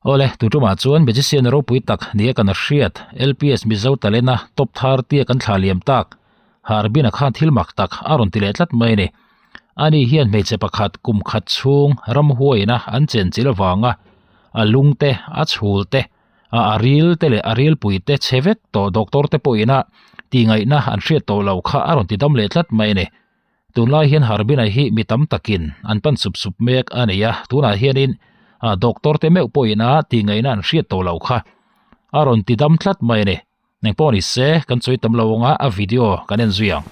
Awle, tu tumah chuan magician ropui tak nia kan hriat LPS Mizo Talent-a top thar tia kan thlah liam tak Harbin-a khan thil mak tak a rawn ti leh tlat mai a ni. Ani hian hmeichhe pakhat kum khat chhung ramhuaiina an chenchilh avanga a lung te, a chhul te, a a ril te leh a rilpui te chhe vek tawh doctor te pawhin a tihngaihna an hriat tawh lo kha a rawn ti dam leh tlat mai a ni. Tunlai hian Harbin-a hi mi tam takin an pan sup sup mek a ni a, tunah hianin doctor te meuh pawhin a tihngaihna an hriat tawh lo kha a rawn ti dam tlat mai a ni. Eng pawh ni se kan sawi tam lo anga a video kan en zui ang.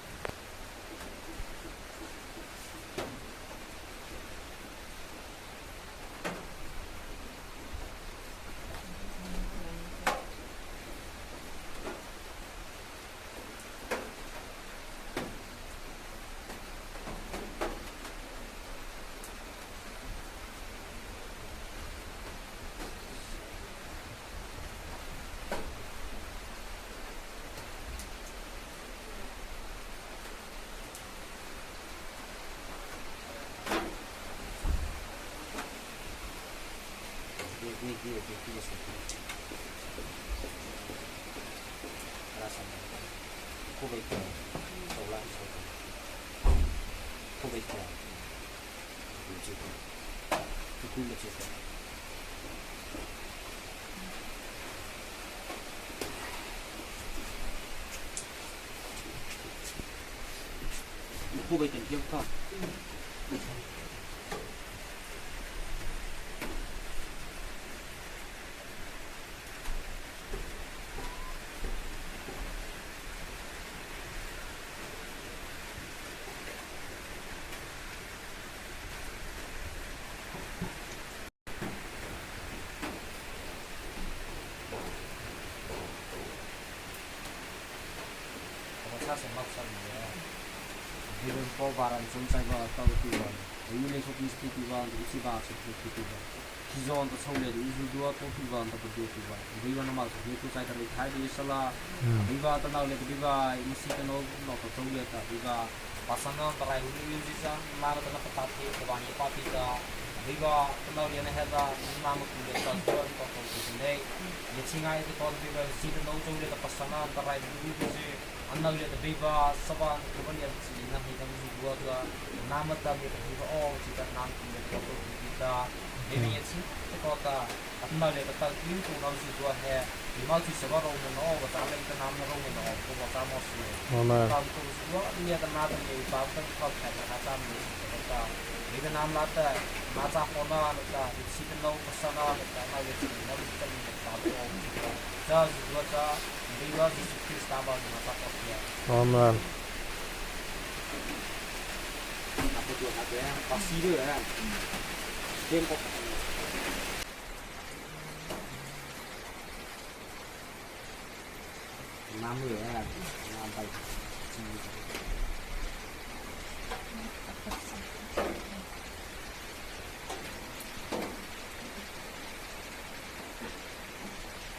Amen. Amen.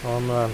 Amen.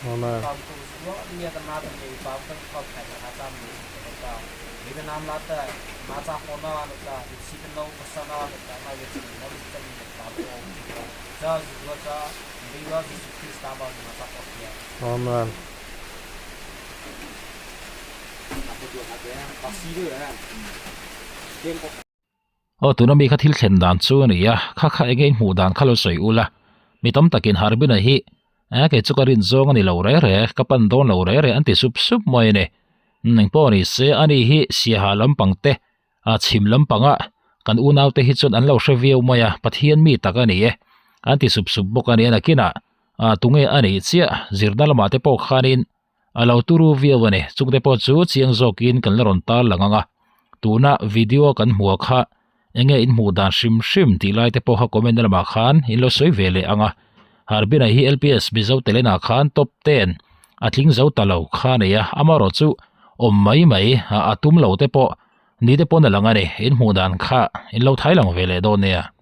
Amen. Amen. Aw tuna mi kha thil thlen dan chu a ni a, kha kha enge in hmuh dan kha lo sawi ula, mi tam takin Harbin-a hi eh kei chu ka rin zawng a ni lo re re, ka pan dawn lo re re an ti sup sup mai a ni. Eng pawh ni se ani hi siaha lampang te a chhim lampanga kan unaute hi chuan an lo hre viau mai a, Pathian mi tak a ni e an ti sup sup bawk a ni a nakinah ah tunge a nih chiah zirna lamah te pawh khanin A lo turu viau a ni. Chungte pawh chu chiang zawkin kan la rawn tar lang ang a. Tuna video kan hmuh kha enge in hmuh dan hrim hrim tih lai te pawh kha comment na lamah khan in lo sawi ve leh ang a. Harbin-a hi LPS Mizo Talent-ah khan top ten a tling zo ta lo kha a nei a, amaherawh chu awm mai mai a tum lo te pawh ni te pawn a lang a ni. In hmuh dan kha in lo thai lang ve leh dawn nia.